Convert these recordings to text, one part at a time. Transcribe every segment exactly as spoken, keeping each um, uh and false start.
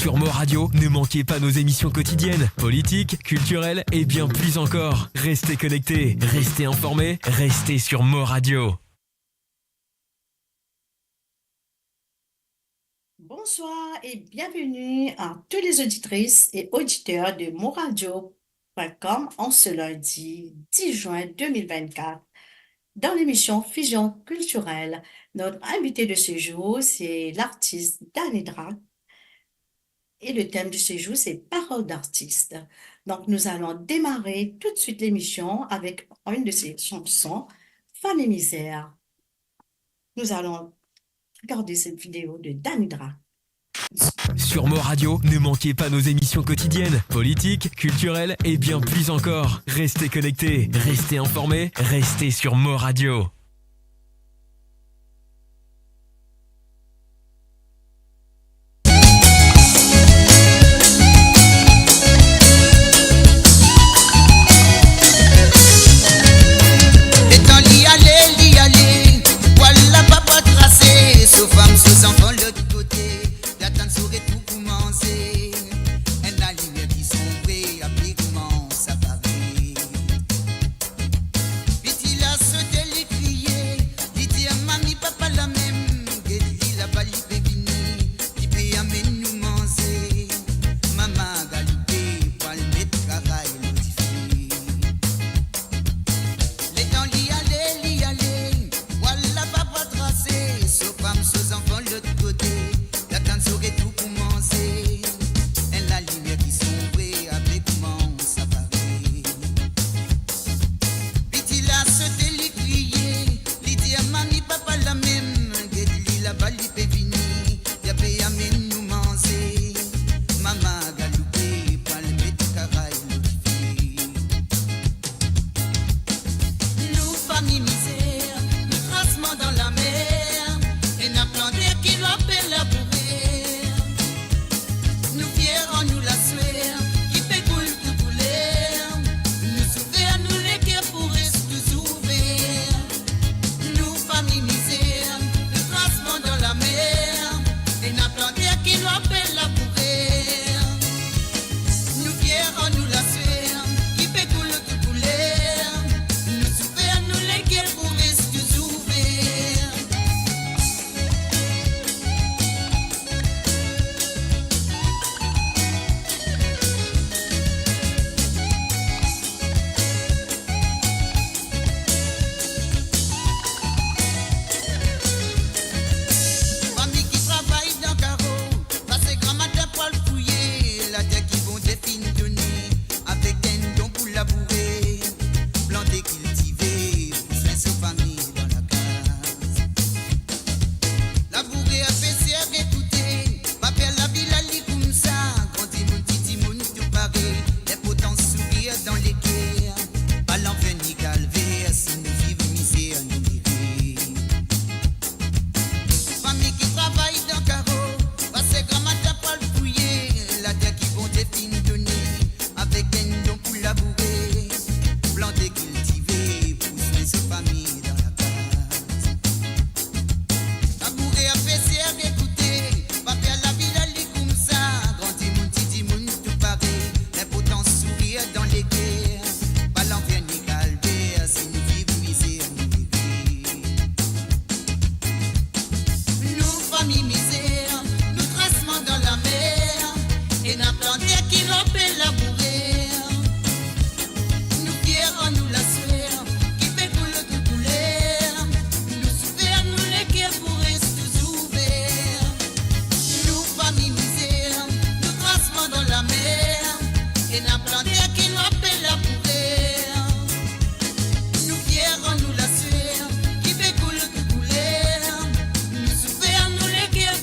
Sur Mo Radio, ne manquez pas nos émissions quotidiennes, politiques, culturelles et bien plus encore. Restez connectés, restez informés, restez sur Mo Radio. Bonsoir et bienvenue à tous les auditrices et auditeurs de Mo Radio point com en ce lundi dix juin deux mille vingt-quatre dans l'émission Fusion Culturelle. Notre invité de ce jour, c'est l'artiste Danny Drac. Et le thème de ce jour, c'est Parole d'artiste. Donc, nous allons démarrer tout de suite l'émission avec une de ses chansons, Fami Mizèr. Nous allons regarder cette vidéo de Danny Drac. Sur Mo Radio, ne manquez pas nos émissions quotidiennes, politiques, culturelles et bien plus encore. Restez connectés, restez informés, restez sur Mo Radio. Letan li ale, li ale, pwal la pa pou trase, so fam, so zanfan lot kote, li atann so retour pou manze. Enn lalimier ki sonbre, apre koumans apare. Piti la sote, li kriye, li dir mami, papa la mem, get li laba, li pe vini, li pe amenn nou manze. Mama galoupe, pwal met travay lor dife. Letan li ale, li ale, pwal la pa pou trase, so fam, so zanfan lot kote, li atann so retour pou manze. Enn lalimier ki sonbre, apre koumans apare. Piti la sote, li kriye, li dir mami, papa la mem, get li laba, li pe vini, li pe amenn nou manze. Mama galoupe, pwal met travay lor dife. Nou fami Mizèr, nou trasman dan lamer, ena planter ki nou apel laboure. Nou fier an nou laswer, ki pe koul tou kouler. Nou soufer, nou leker pou res touzour ver. Nou fami Mizèr, nou trasman dan lamer, ena planter ki nou apel laboure. Nou fier an nou laswer, ki pe koul tou kouler. Nou soufer, nou leker pou res touzour ver. Fami ki travay dan karo, pase gramatin pou al fouye, later ki Bondie finn done, avek enn don pou laboure, plante, kiltive, pou swin so fami dan lakaz. Labourer, peser, ekoute, pa per lavi la li koumsa, gran dimoun, ti dimoun, tou pare, linportans sourir dan leker, pa lanfer ni kalver, si nou viv mizer, nou meri. Fami ki travay dan karo, pase gramatin pou al fouye, later ki Bondie finn done, avek enn don pou laboure, plante, kiltive, pou swin so fami dan lakaz. Labourer, peser, ekoute, pa per lavi la li koumsa, gran dimoun, ti dimoun, tou pare, linportans sourir dan leker, pa lanfer ni kalver, si nou viv mizer, nou meri. Nou fami Mizèr, nou trasman dan lamer, ena planter ki nou apel laboure. Nou fier an nou laswer, ki pe koul tou kouler. Nou soufer, nou leker pou res touzour ver. Nou fami Mizèr, nou trasman dan lamer, ena planter ki nou apel laboure. Nou fier an nou laswer, ki pe koul tou kouler. Nou soufer, nou leker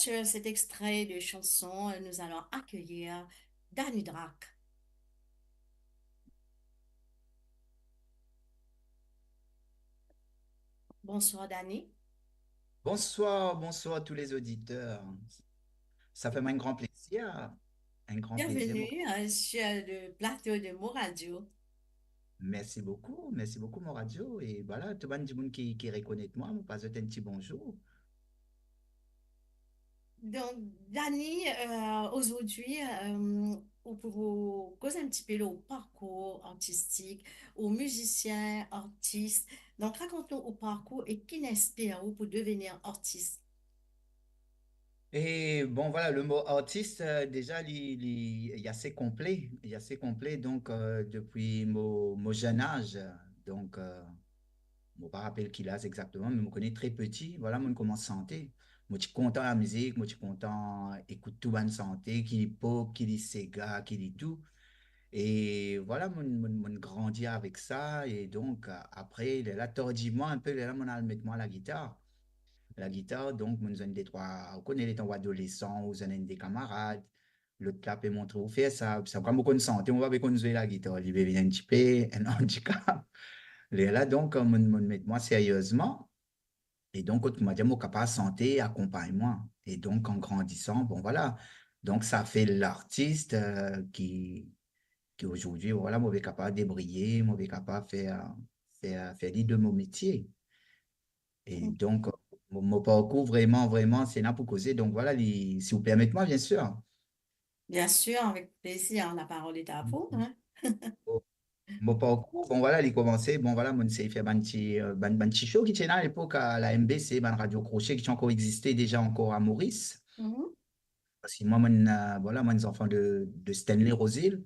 sur cet extrait de chanson, nous allons accueillir Dany Drac. Bonsoir, Dany. Bonsoir, bonsoir tous les auditeurs. Ça fait moi un grand plaisir, un grand plaisir. Bienvenue, euh, sur le plateau de Mo Radio. Merci beaucoup, merci beaucoup, Mo Radio. E vwala, tou bann dimoun ki, ki rekonet mwa, mo pase zot enn ti bonzour. Donc, Dany, euh, aujourd'hui, euh, ou pou koz enn tipe lor ou parcours artistique, ou mizisien, artis. Donc, rakont nou ou parcours e ki inspir ou pou devenir artis. E bon, vwala, le mo artis, euh, deza, li, li, li ase konple, li ase konple. Donk, euh, depi mo, mo zenn az, donk, euh, mo pa rapel ki laz exakteman, me mo kone tre peti, vwala, mo inn koumans sante. Mo ti kontan lamizik, mo ti kontan ekout tou bann sante, ki li pop, ki li sega, ki li tou. E vwala, mo inn, mo inn, mo inn grandi avek sa, e donk, euh, apre, lerla, tardivman, enpe, lerla, mo inn al met mwa lagitar. Lagitar, donk, mo inn zwenn detrwa, ou kone letan ou adolesan, ou zwenn enn de kamarad, lot la pe montre ou fer sa, sa, kan mo konn sante, mo pa pe konn zwe lagitar, li pe vinn enn tipe enn andikap. Lerla, donk, mo inn, mo inn met mwa seriezman, e donk, kot kouma dir, mo kapav sante, akonpagn mwa. E donk, an grandisan, bon, vwala. Donk, sa fer lartis, euh, ki, ki azordi, vwala, mo pe kapav debriye, mo pe kapav fer, fer, fer li de mo metie. E donk, mo, mo parkour vreman, vreman, se ena pou koze. Donk, vwala, li, si ou permet mwa, bien sir. Bien sûr, avec plaisir, la parole est à vous, hein. Mo, mo parkour, bon, vwala, li koumanse, bon, vwala, mo inn sey fer bann ti, euh, bann, bann ti show ki ti ena alepok a la M B C, bann radio kroche ki ti ankor existe deza ankor a Moris. Mhm. Parski mwa, mo inn, euh, vwala, mo inn zanfan de, de Stanley Rosil.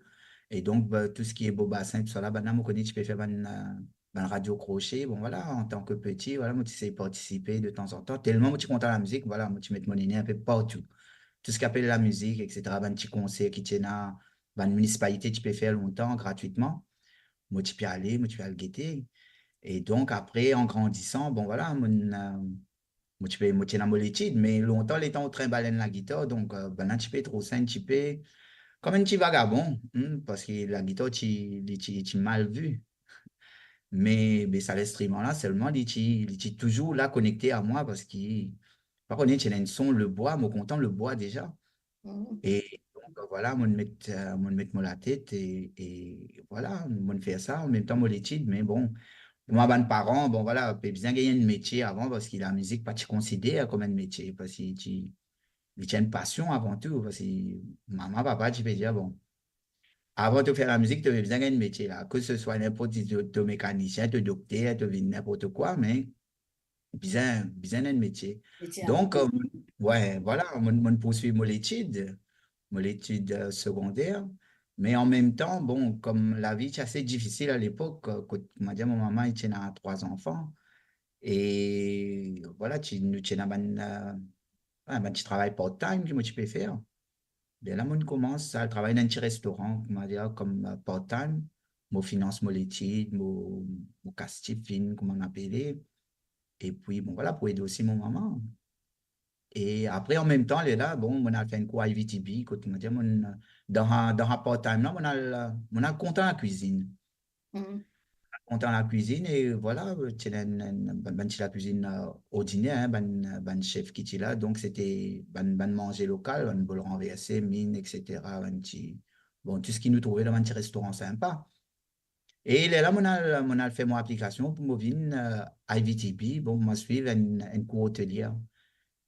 E donk, ba, tou seki Beau Bassin, tousala, bann la, mo kone ti pe fer bann, euh, bann radio kroche. Bon, vwala, antan ke peti, vwala, mo ti sey partisipe de tanzantan. Telman mo ti kontan lamizik, vwala, mo ti met mo nez enpe partou. Tou seki apel lamizik, et cetera, bann ti konser ki ti ena, bann minisipalite ti pe fer lontan, gratwitman. Mo ti pe ale, mo ti pe al gete. E donk, apre, an grandisan, bon, vwala, mo inn, euh, mo ti pe, mo ti ena mo letid, me lontan, letan ou trinbal enn lagitar, donk, euh, bann la ti pe trouv sa enn tipe kouma enn ti vagabon, hmm, parski lagitar ti, li ti, ti mal vi. Me, be, sa lenstriman la, selman, li ti, li ti touzour la konekte a mwa, parski, pa kone, ti ena enn son lebwa, mo kontan lebwa deza. Mm. E donk, vwala, mo inn met, euh, mo inn met mo latet e, e vwala, mo inn fer sa, anmemtan mo letid, me bon, kouma bann paran, bon, vwala, pe bizin gagn enn metie avan, parski lamizik pa ti konsider kouma enn metie, parski ti, li ti enn pasion avan tou, parski mama, papa ti pe dir, bon, avan to fer lamizik, to pe bizin gagn enn metie la, ke se swa ninport, to, to mekanisien, to dokter, to vinn ninport kwa, me bizin, bizin enn metie. Metie. Donk, euh, wi, vwala, mo, mo inn pourswiv mo letid, mo letid, euh, segonder, me anmemtan, bon, kouma lavi ti ase difisil alepok, euh, kot, kouma dir, mo mama, li ti ena trwa zanfan, e vwala, ti, nou ti ena bann, euh, bann ti travay part-time ki mo ti pe fer. Lerla mo inn koumans al travay dan enn ti restoran, kouma dir, kom, euh, part-time. Mo finans mo letid, mo, mo kas tifinn, kouma nou apele. Epi, bon, vwala, pou ed osi mo mama. E apre, anmemtan, lerla, bon, mo inn al fer enn kour I V T B, kot, kouma dir, mo inn, dan, dan part-time la, mo inn al, mo inn al kontan lakwizinn. Mm. Kontan lakwizinn e vwala, ti ena enn, enn, bann, bann ti lakwizinn, euh, ordiner, hein, bann, bann sef ki ti la. Donk, se te bann, bann manze lokal, bann bol ranverse, min, et cetera, bann ti, bon, tou seki nou trouve dan bann ti restoran sinpa. E lerla, mo inn al, mo inn al fer mo aplikasion pou mo vinn, euh, I V T B, bon, mo swiv enn, enn kour otelie.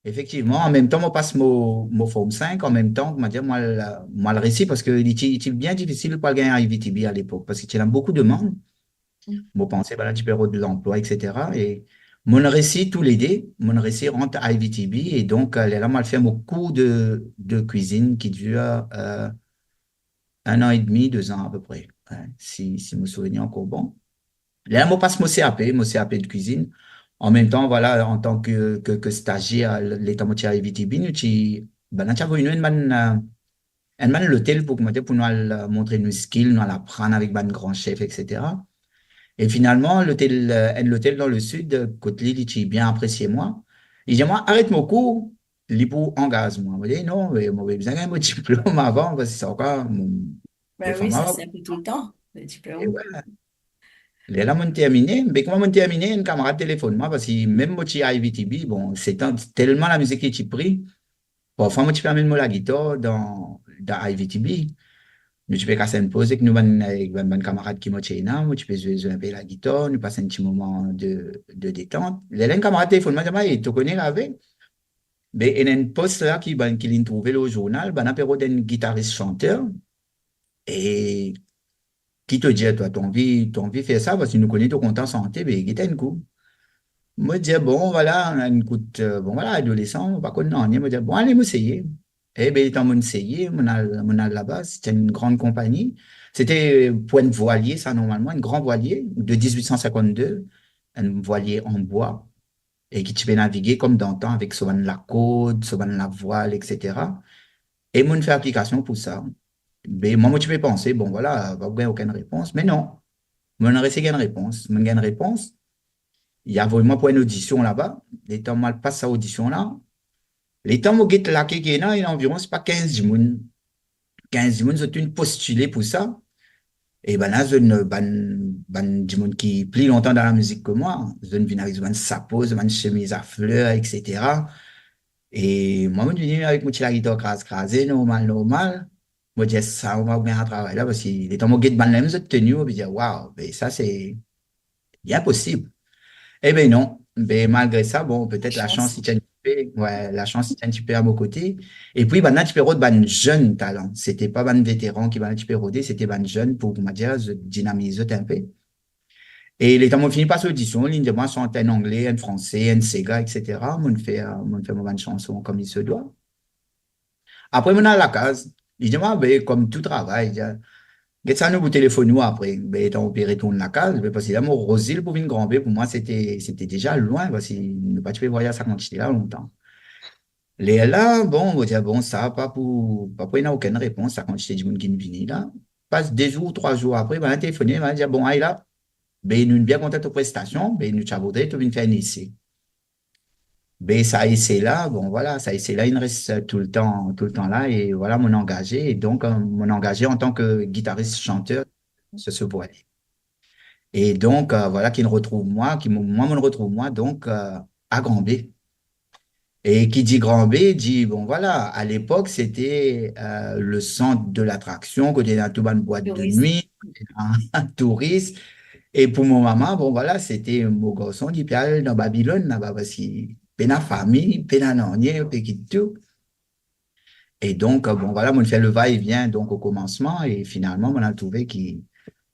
Efektivman, anmemtan mo pas mo, mo Form five, anmemtan, kouma dir, mo al, mo al resi, parski li ti, ti bien difisil pou al gagn I V T B alepok, parski ti ena boukou demann. Mm. Mo panse, vwala, ti pe rod lanplwa, et cetera. E mo inn resi toulede, mo inn resi rant I V T B, e donk, euh, lerla mo al fer mo kour de, de kwizinn ki dir, euh, enn an edmi, de zan apepre, hein, si, si mo souvenir ankor bon. Lerla mo pas mo C A P, mo C A P de kwizinn. Anmemtan, vwala, antan ke, ke, ke stazier, le-, letan mo ti al I V T B, nou ti, bann la ti avoy nou enn bann, euh, enn bann lotel pou, kouma dir, pou nou al, euh, montre nou skill, nou al aprann avek bann gran sef, et cetera. E finalman, lotel, euh, enn lotel dan lesid, euh, kot li, li ti bien apresie mwa. Li dir mwa, aret mo kour, li pou angaz mwa. Mo dir, "Non, me mo bizin gagn mo diplom avan, parski sa ankor, mo, mo fer mal." Be wi, sa servi toultan, le diplom. E wi. Lerla mo'nn termine, be kouma mo'nn termine, enn kamarad telefonn mwa, parski mem mo ti I V T B, bon, setan, telman lamizik ti pri, parfwa mo ti pe amenn mo lagitar dan, dan I V T B. Nou ti pe kas enn poz ek nou bann, ek bann, bann kamarad ki mo ti ena, mo ti pe zwe, zwe enpe lagitar, nou pas enn ti moman de, de detant. Lerla enn kamarad telefonn mwa, dir mwa, "E, to kone Hervé?" Be ena enn pos la ki bann, ki linn trouve lor zournal, bann la pe rod enn gitaris santer. E ki to dir twa, to anvi, to anvi fer sa, parski nou kone to kontan sante, be get enn kou. Mo dir, bon, vwala, enn kout, eh, bon, vwala, adolesan, mo pa konn nanye, mo dir, bon, ale, mo seye. E be, letan mo'nn seye, mo'nn al, mo'nn al laba, se ti enn gran konpagni. Se ti pou enn vwalie, sa, normalman, enn gran vwalie de diz-wit san sinkant-de, enn vwalie an bwa, e ki ti pe navige kom dantan avek so bann lakord, so bann lavwal, et cetera. E mo'nn fer aplikasion pou sa. Be mwa, mo ti pe panse, bon, vwala, pa pou gagn okenn repons. Me non, mo'nn resi gagn repons. Mo'nn gagn repons. Li avoy mwa pou enn odision laba. Letan mo al pas sa odision la, letan mo get lake ki ena, ena anviron, se pa kinz dimoun. Kinz dimoun, zot inn postile pou sa. E bann la, zot ena bann, bann dimoun ki pli lontan dan lamizik ki mwa. Zot inn vinn avek zot bann sapo, zot bann semiz a fler, et cetera. E mwa, mo'nn vini avek mo ti lagitar kraz-kraze, normal, normal. Mo dir, sa, mo pa pou gagn sa travay la, parski letan mo get bann la, zot teni, mo pe dir, waw, be sa, se inposib. E be non, be malgre sa, bon, petet lasans, lasans ti enn tipe, wi, lasans ti enn tipe a mo kote. E pi, bann la ti pe rod bann zenn talan. Se ti pa bann veteran ki bann la ti pe rode, se ti bann zenn pou, koumadir, zot dinamiz zot inpe. E letan mo fini pas lodision, li dir mwa, sant enn angle, enn franse, enn sega, et cetera. Mo'nn fer, mo'nn fer mo bann sanson comme il se doit. Apre, mo'nn al lakaz. Li dir mwa, be, kom tou travay, li dir, get sa, nou pou telefonn ou apre. Be, letan mo pe retourn lakaz, be, parski la, mo rod zil pou vinn Granbe, pou mwa, se ti, se ti deza lwin, parski nou pa ti pe vwayaz sa kantite la lontan. Lerla, bon, mo dir, bon, sa, pa pou, pa pou ena okenn repons, sa kantite dimoun ki'nn vini la. Pas de zour, trwa zour apre, bann la telefone, bann la dir, bon, ay la, be, nou bien kontan to prestasion, be, nou ti a voudre to vinn fer enn ese. Be sa ese la, bon, vwala, sa ese la, inn res, eh, toultan, toultan la, e vwala, mo'nn angaze, e donk, eh, mo'nn angaze antan ki gitaris santer sur ce volet. E donk, eh, vwala, ki'nn retrouv mwa, ki mo-, mwa, mo'nn retrouv mwa, donk, eh, a Granbe. E ki dir Granbe, dir, bon, vwala, a lepok, se ti, eh, le sant de latraksion, kote ena tou bann bwat de nwi, touris, kote ena touris. E pou mo mama, bon, vwala, se ti mo garson, li pe al dan Babilonn laba, parski pena fami, pena nanye, pe kit tou. E donk, bon, vwala, mo'nn fer le va-et-vient, donk, o komansman, e finalman, mo'nn al trouve ki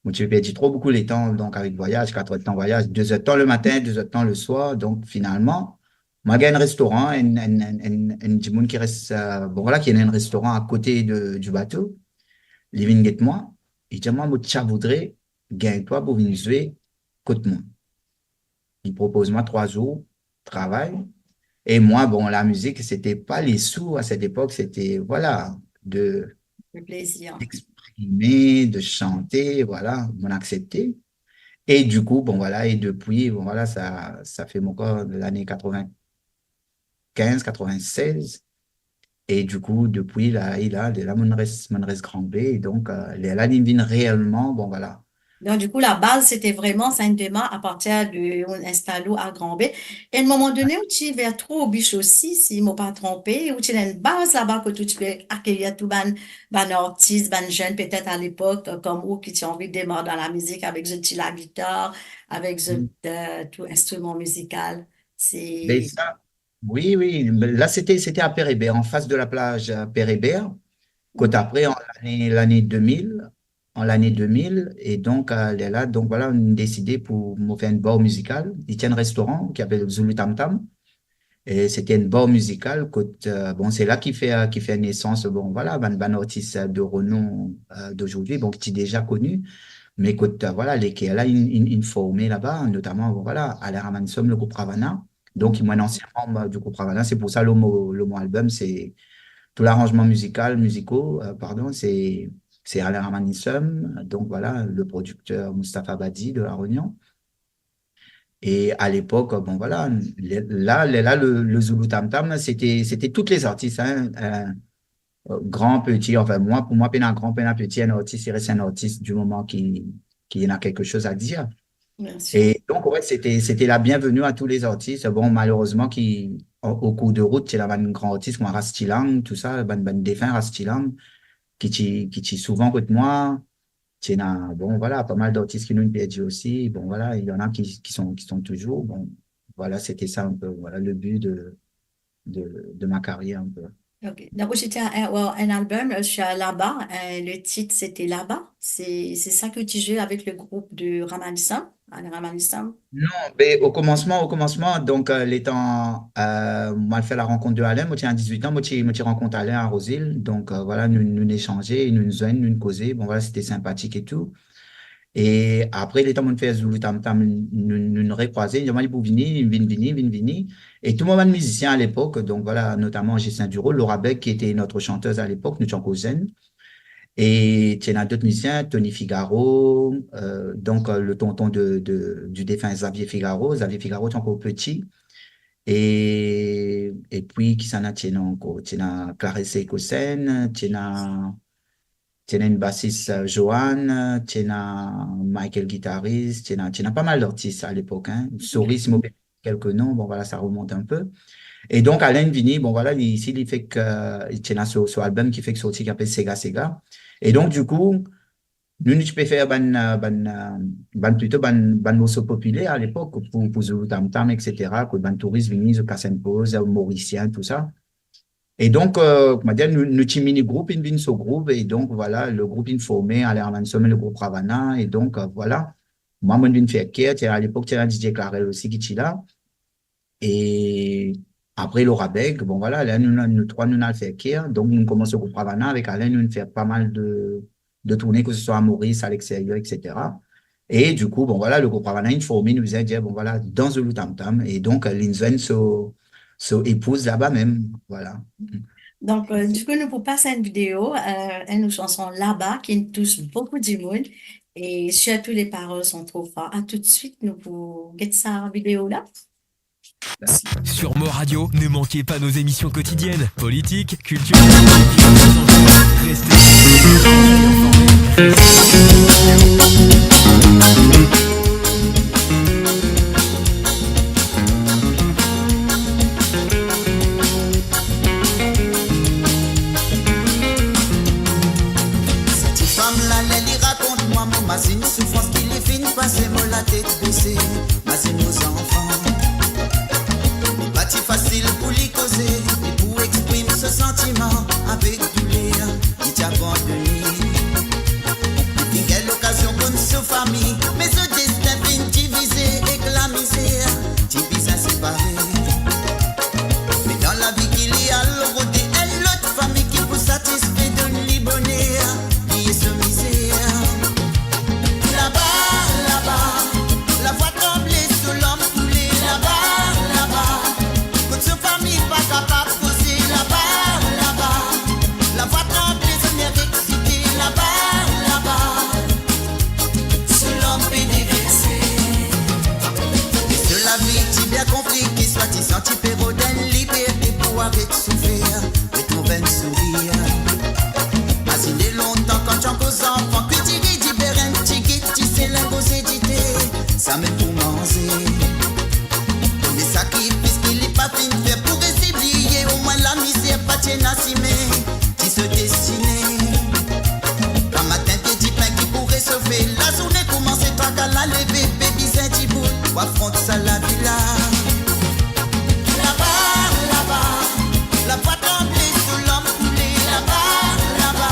mo ti pe perdi tro boukou letan, donk, avek vwayaz, kat-er-de-tan vwayaz, de-z-er-de-tan le matin, de-z-er-de-tan le swar, donk, finalman, mo al gagn enn restoran, enn, enn, enn, enn, enn dimoun ki res, eh, bon, vwala, ki ena enn restoran akote de, di bato, li vinn get mwa, li dir mwa, mo ti a voudre gagn twa pou vinn zwe kot mwa. Li propoz mwa trwa zour travay. E mwa, bon, lamizik, se ti pa lesou a set epok, se ti, vwala, de... Le plezir. D'exprimer, de sante, vwala, mo'nn aksepte. E dikou, bon, vwala, e depi, bon, vwala, sa, sa fer mo krwar lane katrevinkinz, katrevinsez. E dikou, depi la, e la, de la, mo'nn res, mo'nn res Granbe, e donk, eh, lerla, li vinn reelman, bon, vwala. Donk, dikou, labaz, se ti vreman, sa inn demar apartir de, ou inn instal ou a Granbe. E enn moman done, ou ti ver Tro Bich osi, si mo pa tronpe, ou ti ena enn baz laba kot ou ti pe akeyi tou bann, bann artis, bann zenn, petet a lepok, eh, kom ou ki ti anvi demar dan lamizik avek zot ti lagitar, avek zot, eh, tou instriman mizikal. Se... Be sa, wi, wi, la, se ti, se ti a Père Hébert, anfas de laplaz, eh, Père Hébert. Kot apre, an lane, lane de mil, an lane de mil, e donk, eh, lerla, donk, vwala, nou deside pou mo fer enn bar mizikal. Li ti ena enn restoran ki apel Zulu Tam Tam. E se ti enn bar mizikal kot, eh, bon, se la ki fer, ki fer nesans, bon, vwala, bann, bann artis, eh, de renom, eh, d'aujourd'hui, bon, ki ti deza koni, me kot, eh, vwala, leker la, inn, inn, inn forme laba, notaman, bon, vwala, Alain Ramanisum, le group Ravana. Donk, mo ena ansien manb di group Ravana, se pou sa, lor mo, lor mo album, se tou laranzman mizikal, miziko, eh, pardon, se, se Alain Ramanisum, donk, vwala, le prodikter Moustapha Badi de La Réunion. E a lepok, bon, vwala, le, la, le, la, le, le Zulu Tam Tam, sete, sete tout lezartis, hein, euh, euh, gran, peti, anfin, mwa, pou mwa, pena gran, pena peti, enn artis, li res enn artis di moman ki, ki ena kiksoz a dir. Bien sûr. E donk, wi, sete, sete la bienvenue à tous les artistes. Bon, malerezman, ki, o, o kour de rout, ti ena bann gran artis, kouma Ras Ti Lang, tousa, bann, bann defin Ras Ti Lang, ki ti, ki ti souvan kot mwa. Ti ena, bon, vwala, pa mal d'artis ki nou perdi osi. Bon, vwala, il y en a qui, qui sont, qui sont toujours. Bon, voilà, c'était ça un peu, voilà, le but de, de, de ma carrière un peu. Ok. Donc, c'était un, un, ouais, un album, euh, sur Laba. Euh, le titre, c'était Laba. C'est, c'est ça que tu jouais avec le groupe de Ramanisam, Alain Ramanisam? Non, be, o komansman, o komansman, donk, euh, letan, euh, mo al fer la rankont de Alain, mo ti ena diz-wit an, mo ti, mo ti rankont Alain a Rosil. Donk, euh, vwala, nou, nou esanze, nou zwenn, nou koze. Bon, vwala, sete sinpatik e tou. E apre, letan mo'nn fer Zulu Tam Tam, nou, nou, nou rekrwaze, li dir mwa li pou vini, li vinn vini, vinn vini. E tou mo bann mizisien a lepok, donk vwala, notaman Ghislain Duro, Laura Beg, qui était notre chanteuse à l'époque, nou ti ankor zenn. E ti ena dot mizisien, Tony Figaro, euh, donk, euh, le tonton de, de, du défunt Xavier Figaro. Xavier Figaro ti ankor peti. E, epi, kisannla ti ena ankor? Ti ena Clarisse Seykosen, ti ena ti ena enn basis, euh, Johan, ti ena Michael, gitaris, ti ena, ti ena pa mal d'artis a lepok, hein. Sorry si mo pe kelke non, bon, vwala, sa remont un peu. E donk, Alain vini, bon, vwala, li, isi, li fek, euh, ti ena so, so album ki fek sorti, ki apel Sega Sega. E donk, dikou, nou, nou ti pe fer bann, euh, bann, euh, bann, plito bann, bann morso popiler a lepok pou, pou Zulu Tam Tam, et cetera, kot bann touris vini, zot kas enn poz, Morisien, tousa. E donk, euh, kouma dir, nou, nou ti mini group, inn vinn so group, e donk, vwala, le group inn forme, Alain Ramanisam, le group Ravana, e donk, euh, vwala. Mwa, mo'nn vinn fer Ker, ti ena, a lepok, ti ena Didier Clarel osi ki ti la. E apre, Laura Beg, bon, vwala, la, nou, nou, nou trwa, nou al fer Ker, donk, nou koumans le group Ravana, avek Alain, nou fer pa mal de, de tourne, ke se swa a Moris, a leksterir, et cetera. E dikou, bon, vwala, le group Ravana inn forme, nou bizin dir, bon, vwala, dan Zulu Tam Tam. E donk, linn zwenn so, so epouz laba mem, vwala. Donc, euh, du coup, nous pour passer une vidéo, euh, une chanson Laba qui touche beaucoup du monde et surtout les paroles sont trop fortes. À tout de suite, nous pour get sa vidéo là. Sur Mo Radio, ne manquez pas nos émissions quotidiennes. Politique, culture, restez informés. Sa tifam la, ler li rakont mwa, mo mazinn soufrans ki li finn pase, mo latet bese, mazinn mo zanfan. Li pa ti fasil pou li koze, ni pou exprim so santiman avek douler, li ti abandone. Li finn gagn lokazion konn so fami, me so destin finn divize ek lamizer, ti bizin separe. Me dan lavi ki li al rode enn lot fami ki pou satisfe, donn li boner, bliye so mizer. Laba, laba, lavwa tranble so larm koule, laba, laba. Kot so fami pa kapav koze, laba, laba. Lavwa tranble, so ner exite, laba, laba. So larm pe deverse. E so lavi ti bien konplike, swa ti santi pe rod enn liberte pou aret soufer, retrouv enn sourir. Mazinn lontan kan ti ankor zanfan, ki ti redi ber enn tigit, ti se lingo zedite, samem pou manze. Me sakrifis ki li pa finn fer pou resi bliye, omwin lamizer pa ti ena sime, ti so destine. Kan matin pe dipin ki pou resofe, lazourne koumanse, traka laleve, pe bizin dibout pou afront sa lavi la. Laba, laba, lavwa tranble, so larm koule, laba, laba.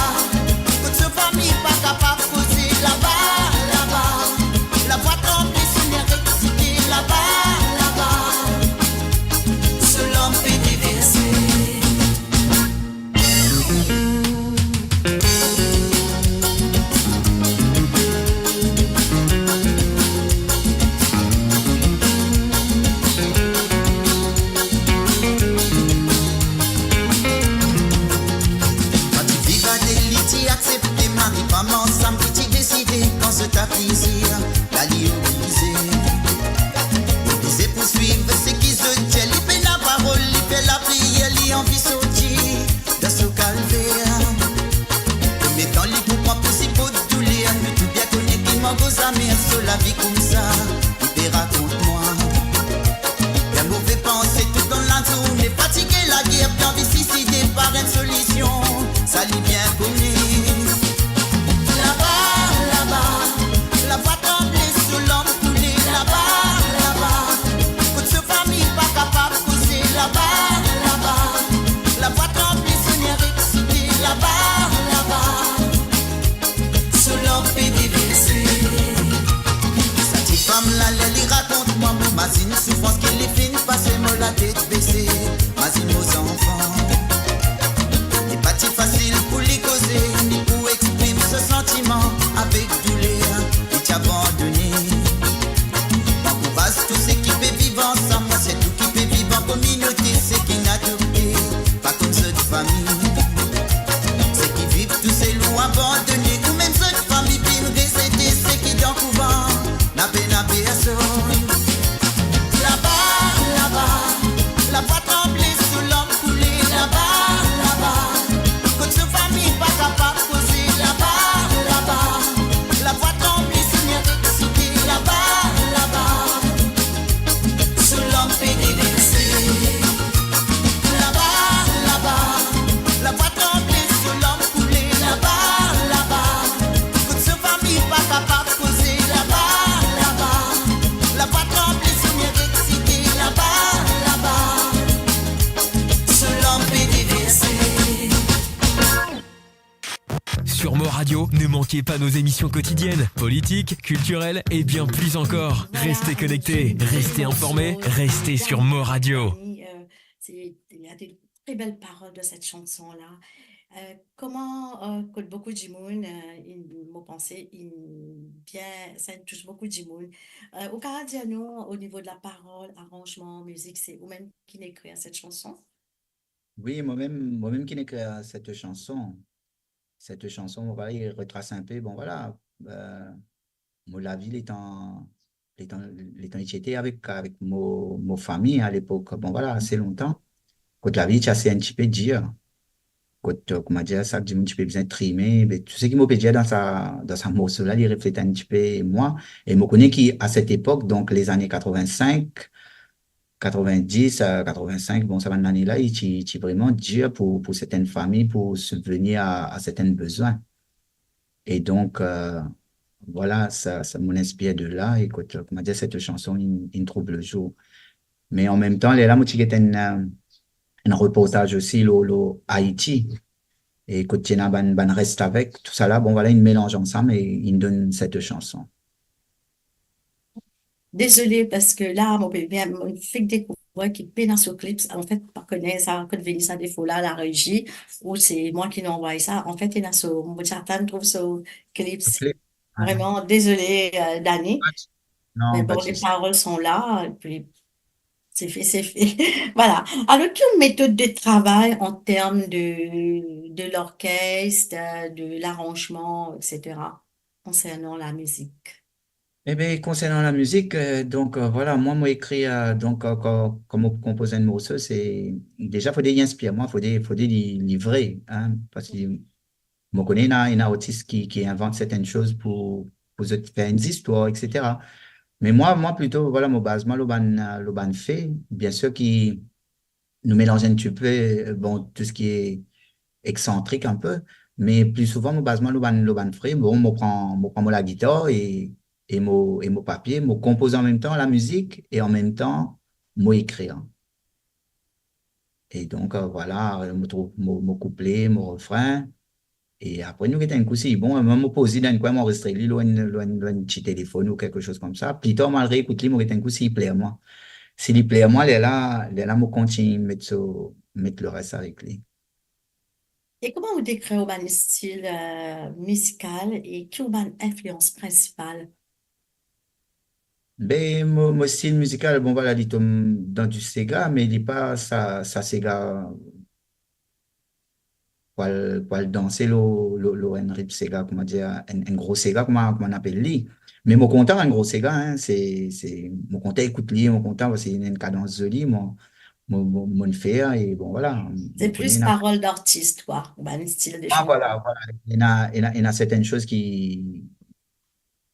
Kot so fami pa kapav koze, laba, laba. Lavwa tranble, so ner exite, laba, laba. So larm pe deverse. Laler li rakont mwa, mo mazinn soufrans ki li finn pase, mo latet bese, mazinn mo zanfan. Li pa ti fasil pou li koze, ni pou exprim so santiman, avek douler li ti abandone. Ankouraz tou seki pe viv ansam, sirtou ki pe viv an kominote, seki inn adopte, pa konn zot fami. Seki viv tousel ou abandone, ou mem zot fami finn rezete, seki dan kouvan, na pena personn. Laba, laba, lavwa tranble, so larm koule, laba, laba, kot so fami pa kapav koze, laba, laba, lavwa tranble, so ner exite, laba, laba, so larm pe deverse. Laba, laba, lavwa tranble, so larm koule, laba, laba, kot so fami pa kapav koze, laba, laba, lavwa tranble, so ner exite, laba, laba, so larm pe deverse. Sur Mo Radio, ne manquez pas nos émissions quotidiennes, politiques, culturelles et bien plus encore. Voilà. Restez connectés, restez informés, restez sur Mo Radio. Euh, c'est, il y a des très belles paroles dans cette chanson-là. Euh, kouma, euh, kot boukou dimoun, euh, inn, mo panse, inn bien, sa inn tous boukou dimoun. Euh, ou kapav dir nou, o nivo de la parol, aranzman, mizik, se ou mem ki inn ekrir cette chanson? Wi, mo mem, mo mem ki inn ekrir cette chanson. Cette chanson, mo va retras inpe, bon, vwala, euh, mo lavi letan, letan, letan ti ete avek, avek mo, mo fami a lepok, bon, vwala, ase lontan. Kot lavi ti ase enn tipe dir. Kot, euh, kouma dir sa, dimoun ti pe bizin trime, be, tou seki mo pe dir dan sa, dan sa morso la, li reflet enn tipe mwa. E mo kone ki, a set epok, donk, lezane katrovin-sink, katrovin-dis, euh, katrovin-sink, bon, sa bann lane la, li ti, ti vreman dir pou, pou sertenn fami, pou sibvenir a, a sertenn bezwin. E donk, euh, vwala, sa, sa, mo inspir de la, e kot, kouma dir, cette chanson, inn, inn trouv le jour. Me an mem tan, lerla, mo ti get enn, euh, enn reportaz osi lor, lor Ayiti. E kot ti ena bann, bann restavek, tousala, bon, vwala, inn melanz ansam e inn donn cette chanson. Dezole, parski la, mo pe bien, mo fek dekouvrir ki pena so clips. Anfet, pa kone sa, kot vini sa defo la, la rezi, ou se mwa ki inn anvway sa. Anfet, ena so, mo ti atann trouv so clips. Clip. Vreman, dezole, euh, Dani. Pa de, non, pa de sousi. Me bon, les paroles sont là, et puis c'est fait, c'est fait. Voilà. Alors, quelle méthode de travail en termes de, de l'orchestre, de l'arrangement, et cetera, concernant la musique? Ebe, konsernan lamizik, euh, donk, euh, vwala, mwa, mo ekrir, euh, donk, euh, kan, kan mo konpoz enn morso, se, deza, fode li inspir mwa, fode, fode li, li vre, hein, parski mo kone ena, ena artis ki, ki invant sertenn soz pou, pou zot fer enn zistwar, et cetera. Me mwa, mwa plito, vwala, mo baz mwa lor bann, euh, lor bann fe. Biensir ki nou melanz enn tipe, bon, tou seki exantrik inpe, me pli souvan, mo baz mwa lor bann, lor bann fe. Bon, mo pran, mo pran mo lagitar e, e mo, e mo papie, mo konpoz an mem tan lamizik e an mem tan, mo ekrir. E donk, euh, vwala, mo trouv mo, mo kouple, mo refrin. E apre, nou get enn kou si, bon, mwa, mo poz li dan enn kwin, mo anrezistre li lor enn, lor enn, lor enn ti telefonn ou kiksoz koumsa. Pli tar, mo al reekout li, mo get enn kou si li pler mwa. Si li pler mwa, lerla, lerla mo kontign met so, met leres avek li. E kouma ou dekrir ou bann stil, euh, mizikal e ki ou bann inflians prinsipal? Be, mo, mo stil mizikal, bon, vwala, li tom dan di sega, me li pa sa, sa sega pou al, pou al danse lor, lor, lor enn ritm sega, kouma dir, enn, enn gro sega, kouma, kouma nou apel li. Me mo kontan enn gro sega, hein, se, se, mo kontan ekout li, mo kontan, parski li ena enn kadans zoli, mo, mo, mo, mo'nn fer, e bon, vwala. Se plis parol dartis, twa, ou bann stil de... Ah, vwala, vwala. Ena, ena, ena sertenn soz ki,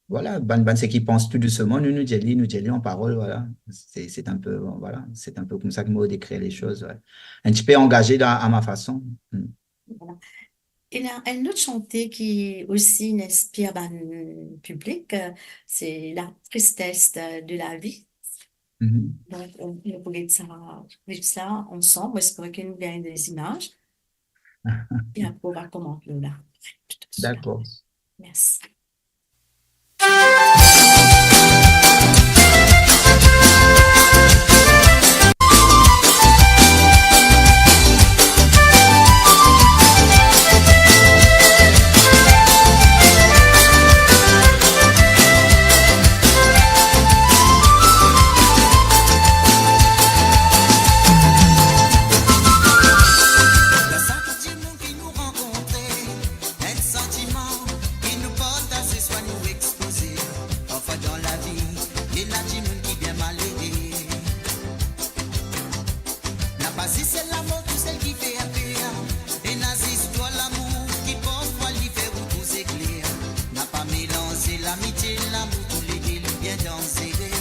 vwala, bann, bann seki pans tou dousman, nou, nou dir li, nou dir li an parol, vwala. Se, se enn pe, bon, vwala, se enn pe koumsa ki mo dekrir le soz, wi. Enn tipe angaze dan, a ma fason. Hmm. Vwala. Ena enn lot sante ki osi inn inspir bann piblik, euh, se La tristesse de, de la vie. Mhm. Donk, nou, nou pou get sa, viv sa ansam. Mo espere ki nou gagn de zimaz. E apre, ou va koment nou la. Dakor. Mersi. Pa zis se lamor tousel ki fer per, ena zis twa lamour ki parfwa li fer ou trouv se kler. Napa melanze lamitie, lamour, toulede li bien danzere.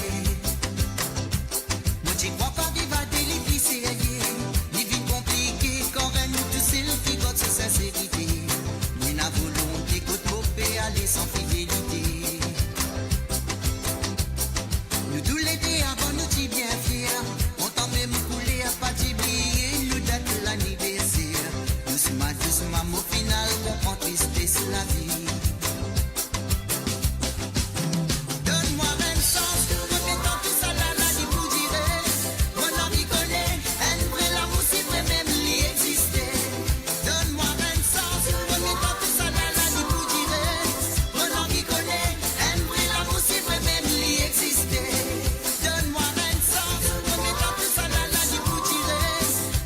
Mo ti krwar pa viv a de li pli serye, li vinn konplike kan enn ou tousel ki gard so sinserite. Ena volonte kot mo pe ale san fidelite. Nou toulede avan nou ti bien fier, kontan mem kouler, pa ti bliye nou dat laniverser. Dousma, dousma, mo final konpran tristes lavi. Donn mwa enn sans, konbien tan tousala la li pou dire? Mo anvi kone, enn vre lamour si vre mem li existe. Donn mwa enn sans, konbien tan tousala la li pou dire? Mo anvi kone, enn vre lamour si vre mem li existe. Donn mwa enn sans, konbien tan tousala la li pou dire?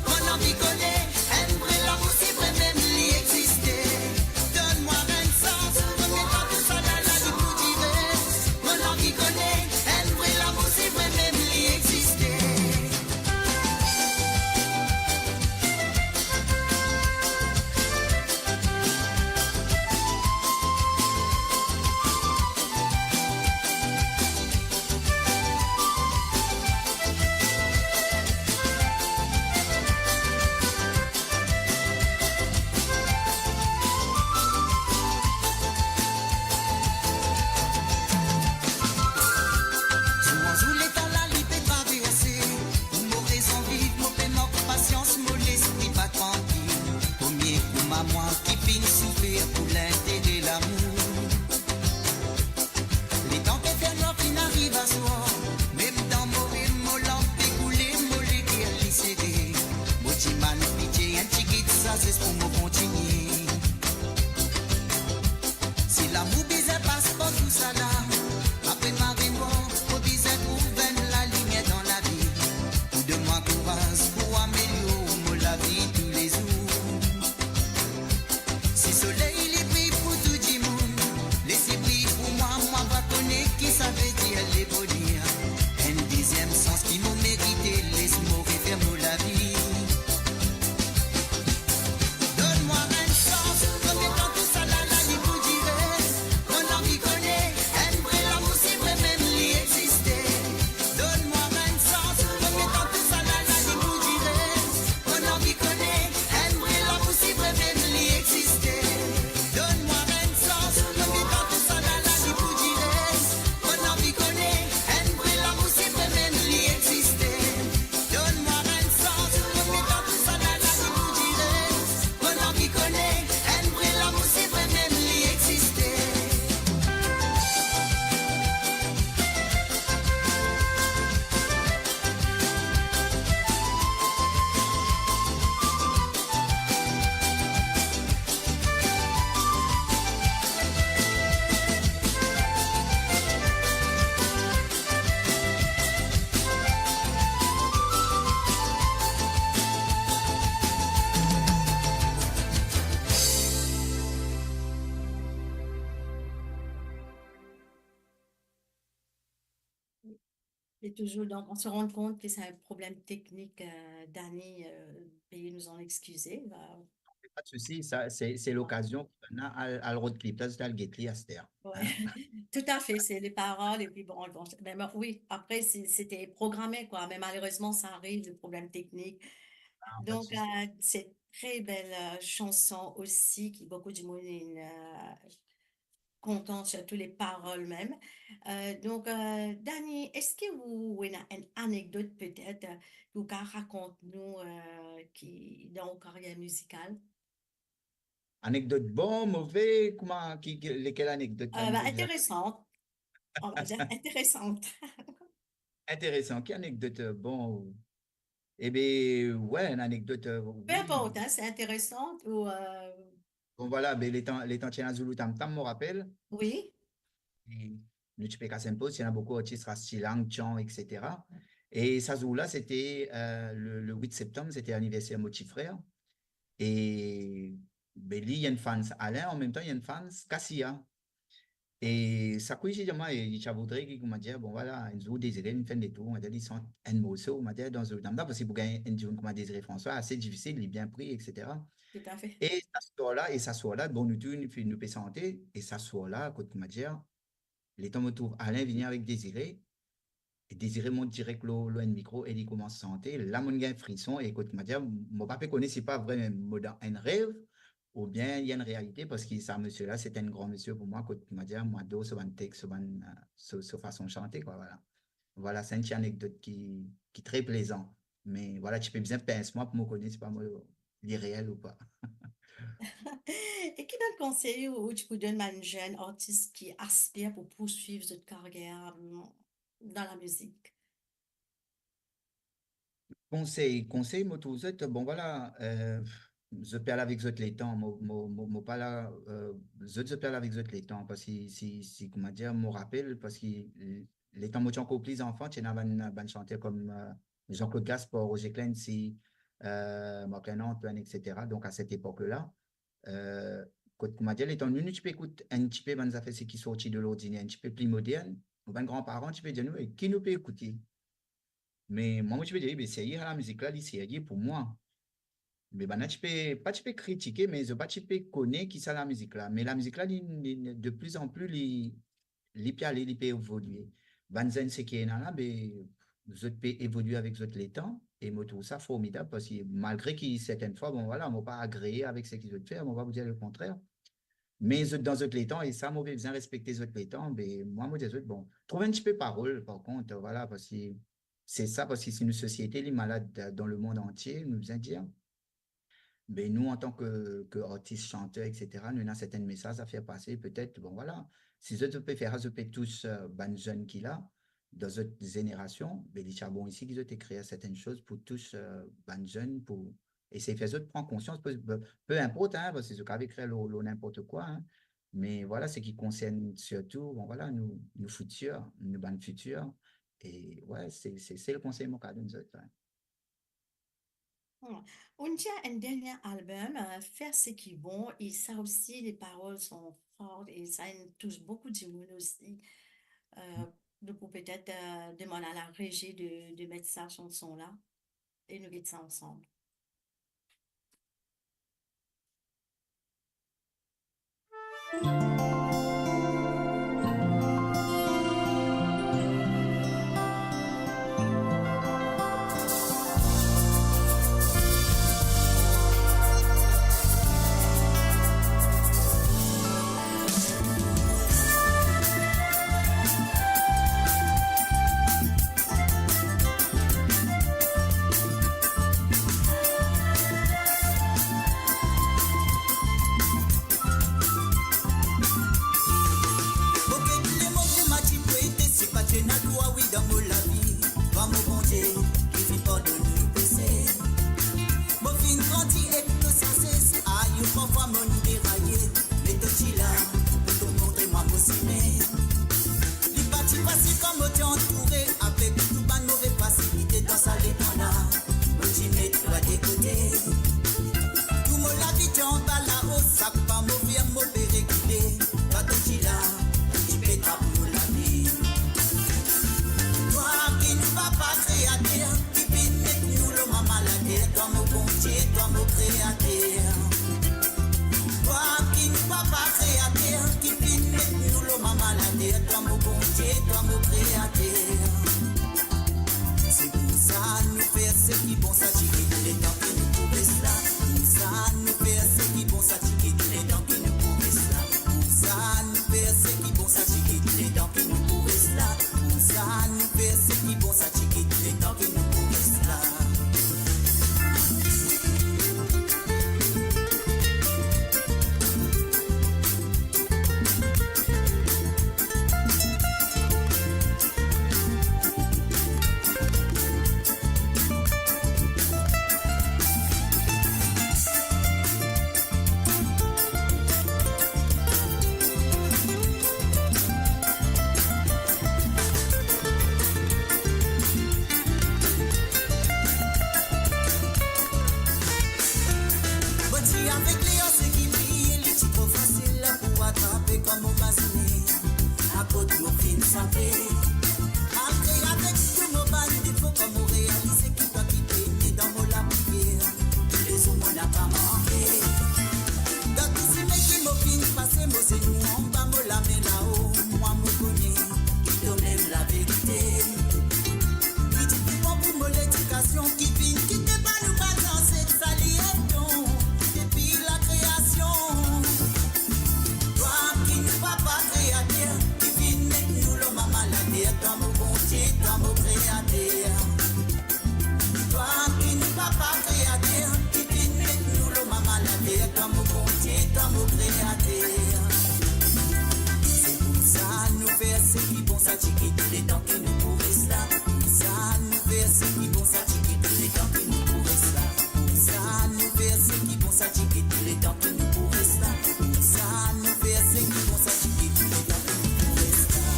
Mo anvi kone, enn vre lamour si vre mem li existe. Donn mwa enn sans, konbien tan tousala la li pou dire? Mo anvi kone, enn vre lamour si vre mem li existe. Zour an zour leta la li pe traverse, pou mo rezon viv, mo pe mank pasians, mo lespri pa trankil. Komie kouma mwa ki finn soufer pou lintere lamour. Letan pe fer nwar finn ariv aswar, mem dan mo rem mo lanp pe koule, mo leker li sere. Mo dimann pitie, enn tigit sazes pou mo kontinie. Si lamour bizin pas par tousala, apre mari mor, mo bizin trouv enn lalimier dan lavi, pou donn mwa kouraz pou amelior mo lavi toulezour. Si soley li briy pou tou dimoun, les li briy pou mwa, mwa va kone ki savedir le boner. Enn deziem sans ki mo merite, les mo refer mo lavi. Donn mwa enn sans, konbien tan tousala la li pou dire? Mo anvi kone, enn vre lamour si vre mem li existe. Donn mwa enn sans, konbien tan tousala la li pou dire? Mo anvi kone, enn vre lamour si vre mem li existe. Donn mwa enn sans, konbien tan tousala la li pou dire? Mo anvi kone, enn vre lamour si vre mem li existe. Donn mwa enn sans, konbien tan tousala la li pou dire? Mo anvi kone, enn vre lamour si vre mem li existe. Et toujours, donc, on se rend compte que c'est un problème technique, euh, Dani, euh, veuillez nous en excuser. Bah, pas de souci, ça, c'est, c'est l'occasion pour nous à, à le road clip, là, c'est à le guetter, à cette heure. Ouais. Tout à fait, c'est les paroles, et puis bon, bon, mais, mais oui, après, c'est- c'était programmé, quoi, mais malheureusement, ça arrive, le problème technique. Ah, pas de Donc, souci. Euh, cette très belle, euh, chanson aussi, qui beaucoup de monde, euh, kontan, sirtou le parol mem. Euh, donk, euh, Dani, eski ou, ou ena enn anekdot petet, euh, ki ou kav rakont nou, euh, ki dan ou karyer mizikal? Anekdot bon, move, kouma, ki, ki, lekel anekdot? Euh, bah, interesan. On va dire interesan. Interesan. Ki anekdot, euh, bon? Ebe, we, enn anekdot, euh, wi. Pe inport, hein, c'est intéressant ou, euh, Bon, vwala, be, letan, letan ti ena Zulu Tam Tam, mo rapel. Wi. E nou ti pe kas enn poz, ti ena boukou artis, Rastilang, Tian, et cetera. E sa zour la, sete, euh, le, le wit septanm, sete laniverser mo ti frer. E, be, li, li enn fans Alain, an mem tan, li enn fans Kasia. E sa kou li ti dir mwa, e li ti a voudre ki, koumadir, bon, vwala, enn zour Désiré vinn fer enn letour, koumadir, li sant enn morso, koumadir, dan zot dam la, parski pou gagn enn dimoun kouma Désiré François, ase difisil, li bien pri, et cetera. Toutafe. E sa swar la, e sa swar la, bon, nou tou, nou, nou pe sante, e sa swar la, kot, koumadir, letan mo trouv Alain vini avek Désiré, e Désiré mont direk lor, lor enn mikro e li koumans sante, la mo'nn gagn frison, e kot, koumadir, mo pa pe kone si pa vremem mo dan enn rev, oubien li enn realite, parski sa misie la, se enn gran misie pou mwa, kot, koumadir, mo ador so bann text, so bann, eh, so, so fason sante, kwa, vwala. Vwala, se enn ti anekdot ki, ki tre plezan. Me vwala, ti pe bizin pens mwa pou mo kone si pa mo, li reel ou pa. E ki bann konsey ou, ou ti pou donn bann zenn artis ki aspir pou poursuiv zot karier, mm, dan lamizik? Konsey, konsey, mo trouv zot, bon, vwala, eh, zot pe al avek zot letan, mo, mo, mo, mo pa la, eh, zot, zot pe al avek zot letan, parski si, si, koumadir, mo rapel, parski letan mo ti ankor pli zanfan, ti ena bann, bann santer kom, eh, Jean-Claude Gaspard, Roger Clemency, eh, Marc Lena Antoine, et cetera. Donk, a set epok la, eh, kot, koumadir, letan nou, nou ti pe ekout enn tipe bann zafer seki sorti de lordiner, enn tipe pli modern, nou bann granparan ti pe dir nou, "E ki nou pe ekoute?" Me mwa, mo ti pe dir, "Be, serye, sa lamizik la, li serye pou mwa." Me bann la ti pe, pa ti pe kritike, me zot pa ti pe kone ki sa lamizik la. Me lamizik la, li, li, de plus en plus, li, li pe ale, li pe evolie. Bann zenn seki ena la, be, zot pe evolie avek zot letan, e mo trouv sa formidab, parski malgre ki sertenn fwa, bon, vwala, mo pa agree avek seki zot fer, mo pa pou dir lekontrer. Me zot dan zot letan, e sa, mo pe bizin respekte zot letan, be, mwa, mo dir zot, bon, trouv enn tipe parol, par kont, vwala, parski se sa, parski si nou sosiete li malad, eh, dan lemond antie, nou bizin dir. Be nou, antan ke, ke artis, santer, et cetera, nou ena sertenn mesaz a fer pase, petet, bon, vwala. Si zot, zot pe fer sa, zot pe tous, eh, bann zenn ki la, dan zot zenerasion, be li ti a bon osi ki zot ekrir sertenn soz pou tous, eh, bann zenn, pou esey fer zot pran konsians, pe, pe, pe inport, hein, parski zot kav ekrir lor, lor ninport kwa, hein. Me vwala, seki konsern sirtou, bon, vwala, nou, nou fitir, nou bann fitir. E, wey, se, se, se le konsey mo kav donn zot, wey. Hmm. Ou ti ena enn dernie album, eh, Fer seki bon, e sa osi, les paroles sont fortes, e sa, inn tous boukou dimoun osi. Eh, hmm. Donk, ou petet, eh, demann a la rezi de, de met sa sanson la, e nou get sa ansam. Mo pe tou lemond pou mo ti pou ete, si pa Dieu ena drwa, wi, dan mo lavi, pa mo Bondie ki finn pardonn nou pese. Mo finn grandi ek to sases, ayo, parfwa mo'nn deraye, me to ti la pou to montre mwa mo sime. Li pa ti fasil kan mo ti antoure avek tou bann move fasilite dan sa letan la. Mo ti met twa de kote. Tou mo lavi ti anba lao, sak pa mo fer mo pe regile. Twa to ti la, ti pe trap mo lavi. Twa ki nou papa kreater, ki finn met nou lor mama later, twa mo Bondie, twa mo kreater. Twa ki nou papa kreater, ki finn met nou lor mama later, twa mo Bondie, twa mo kreater. Se pou sa nou fer seki bon, sa ti kit letan ki nou pou res la. Pou sa nou fer seki bon, sa ti kit letan ki nou pou res la. Pou sa nou fer seki bon, sa ti kit letan ki nou pou res la. Pou sa nou fer seki bon, sa ti kit letan ki nou pou res la. Mo ti avek li, seki briye, li ti tro fasil pou atrape kan mo mazine. Malgre avek tou mo bann defo, kan mo realize ki twa ki pe ene dan mo lapriyer, tou lezour mo napa manke. Dan tou sime ki mo finn pase, mo zenou anba, mo lame lao, mwa mo kone ki tomem laverite. Ki ti pou bon pou mo ledikasion, ki finn kite pa nou bann zanset, sa li enn don depi lakreasion. Twa ki nou Papa Kreater, ki finn met nou lor mama later, twa mo Bondie, twa mo Kreater. Twa ki nou Papa Kreater, ki finn met nou lor mama later, twa mo Bondie, twa mo Kreater. Se pou sa nou fer seki bon, sa ti ki tou letan ki nou pou res la. Pou sa nou fer seki bon, sa ti ki tou letan ki nou pou res la. Pou sa nou fer seki bon, sa ti ki tou letan ki nou pou res la. Pou sa nou fer seki bon, sa ti ki tou letan ki nou pou res la.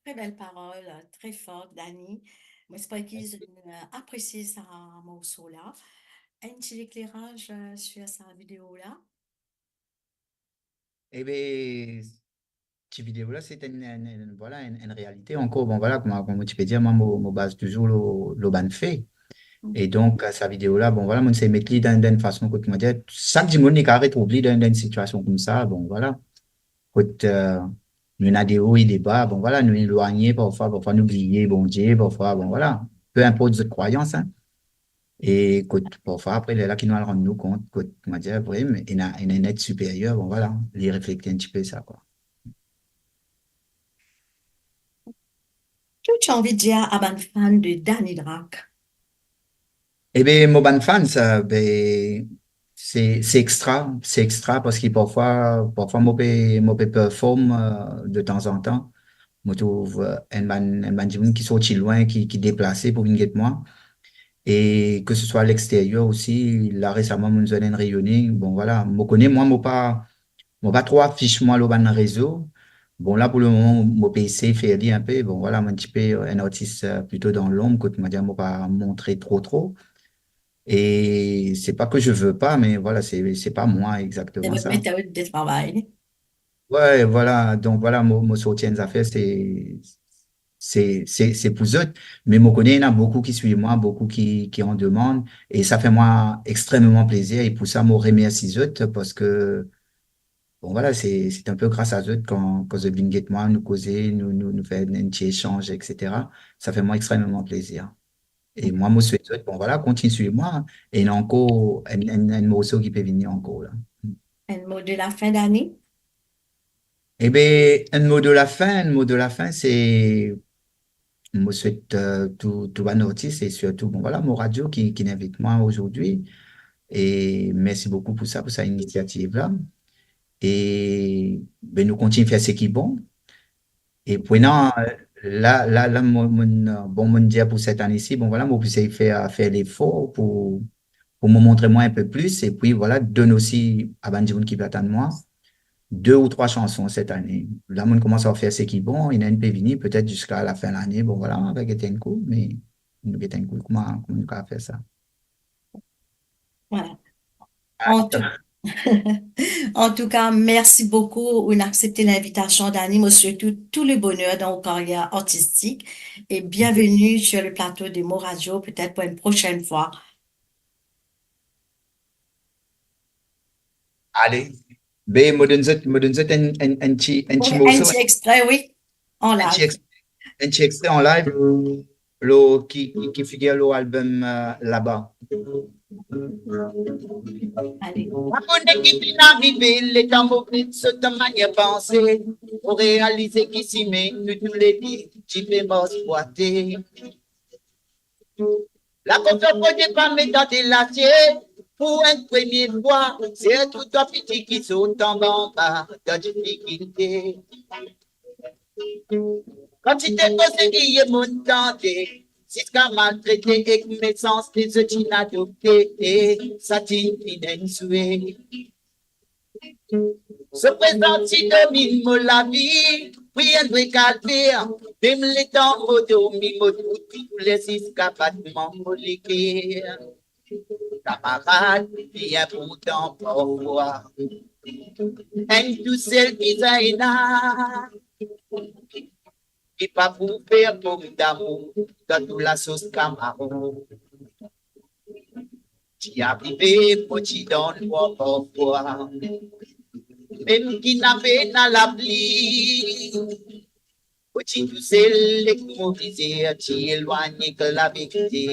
Tre bel parol, tre for, Dani. Mo espere ki zot, euh, apresie sa morso la. Enn ti lekleraz, euh, sur sa video la? Ebe, ti video la, se enn, enn, enn, vwala, enn, enn realite ankor. Bon, vwala, kouma, kouma ti pe dir, mwa, mo, mo baz touzour lor, lor bann fe. E donk, sa video la, bon, vwala, mo sey met li dan, dan enn fason kot, mo dir, sak dimoun li kapav retrouv li dan, dan enn sitiasion koumsa, bon, vwala. Kot, euh, nou ena de o e de ba, bon, vwala, nou elwagne parfwa, parfwa nou bliye Bondie, parfwa, bon, vwala. Pe inport zot krwayans, hein. E kot, parfwa, apre, lerla ki nou al rann nou kont, kot, mo dir, vre, me ena, ena enn et siperyer, bon, vwala, li reflekte enn tipe sa, kwa. Ki ou ti anvi dir a bann fan de Dani Drak? Ebe, mo bann fan, sa, be, se, se extra, se extra, parski parfwa, parfwa mo pe, mo pe perform, euh, de tanzantan. Mo trouv, euh, enn bann, enn bann dimoun ki sorti lwin, ki, ki deplase pou vinn get mwa. E ke se swa a leksteryer osi, la resaman, mo zwenn enn reyone. Bon, vwala, mo kone, mwa, mo pa, mo pa tro afis mwa lor bann rezo. Bon, la, pou lemoman, mo pe esey fer li inpe. Bon, vwala, mo enn tipe, euh, enn artis, euh, plito dan lonb, kot, mo dir, mo pa montre tro, tro. E se pa ke je veux pas, me vwala, se, se pa mwa exakteman sa. Se vot metod de travay. Wi, vwala. Donk, vwala, mo, mo sorti enn zafer, se, se, se, se pou zot. Me mo kone ena boukou ki swiv mwa, boukou ki, ki an demann. E sa fer mwa extrememan plezir. E pou sa, mo remersi zot, parski, bon, vwala, se, se enn pe gras a zot kan, kan zot vinn get mwa, nou koze, nou, nou, nou fer enn, enn ti esanz, et cetera. Sa fer mwa extrememan plezir. E mwa, mo swet zot, bon, vwala, kontign swiv mwa. E ena ankor enn, enn, enn morso ki pe vini ankor la. Enn mo de lafin, Dani? Ebe, enn mo de lafin, enn mo de lafin, se, mo swet, euh, tou, tou bann artis e sirtou, bon, vwala, Mo Radio ki, ki invit mwa azordi. E mersi boukou pou sa, pou sa inisiativ la. E, be, nou kontign fer seki bon. E pou ena, la, la, la, mo, mo, bon, mo dir pou set ane si, bon, vwala, mo pou esey fer, fer lefor pou, pou mo montre mwa inpe plis, epi, vwala, donn osi a bann dimoun ki pe atann mwa, de ou trwa sanson set ane. La, mo koumans a fer seki bon, ena enn pe vini, petet ziska lafin lane, bon, vwala, nou va get enn kou, me nou get enn kou, kouma, kouma nou kapav fer sa. Vwala. An tou, an tou ka, mersi boukou, ou'nn aksepte linvitasion, Dani. Mo swet ou tou le boner dan ou karyer artistik e bienveni sur le plato de Mo Radio, petet pou enn prosenn fwa. Ale. Be, mo donn zot, mo donn zot enn, enn, enn ti, enn ti morso. Enn ti extre, wi. An live. Enn ti ex-, enn ti extre an live, lor ki, ki, ki figir lor album, euh, Laba. Ale. Mo kone ki finn arive, letan mo finn sot dan manier panse, mo realize ki sime nou toulede ti pe mars bwate. Lakonfians mo depa met dan delasie pou enn premie fwa, sirtou twa piti ki sort anba anba dan difikilte. Kantite koze ki ye mo'nn tande, ziska maltrete ek mesanste zot inn adopte, e sa ti finn enn swe. Zot prezans ti dominn mo lavi, pri enn vre kalfer, mem letan mo dormi, mo trouv tou douler ziska batman mo leker. Kamarad, li inportan parfwa, Enn tousel bizin ena. Li pa pou fer pom damour dan tou lasos kamaron. Ti arive mo ti dan nwar parfwa, mem ki navena lapli, mo ti tousel ek mo vizer ti elwagn ek laverite.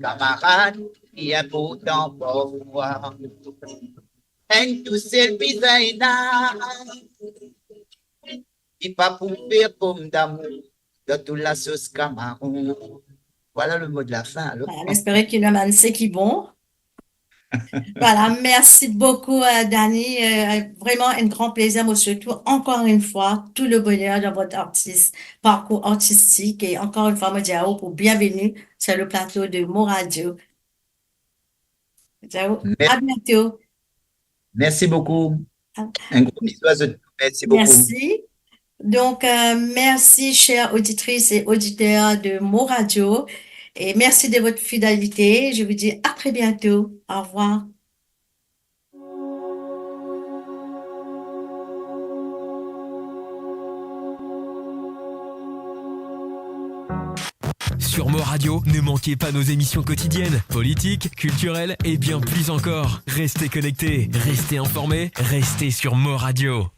Kamarad, li inportan parfwa. Enn tousel bizin ena. Li pa pou fer pom damour dan tou lasos kamaron. Voilà le mot de la fin, alors. Voilà, nou espere ki nou amenn seki bon. Voilà, merci beaucoup, euh, Dany. Euh, vraiment un grand plaisir, moi surtout, encore une fois, tout le bonheur dans votre artiste, parcours artistique. Et encore une fois, moi, je dis à vous pour bienvenue sur le plateau de Mo Radio. Ciao, à bientôt. Merci beaucoup. Un gros bisou à tous. Merci beaucoup. Merci. Donc, euh, merci, chères auditrices et auditeurs de Mo Radio. Et merci de votre fidélité. Je vous dis à très bientôt. Au revoir. Sur Mo Radio, ne manquez pas nos émissions quotidiennes, politiques, culturelles et bien plus encore. Restez connectés, restez informés, restez sur Mo Radio.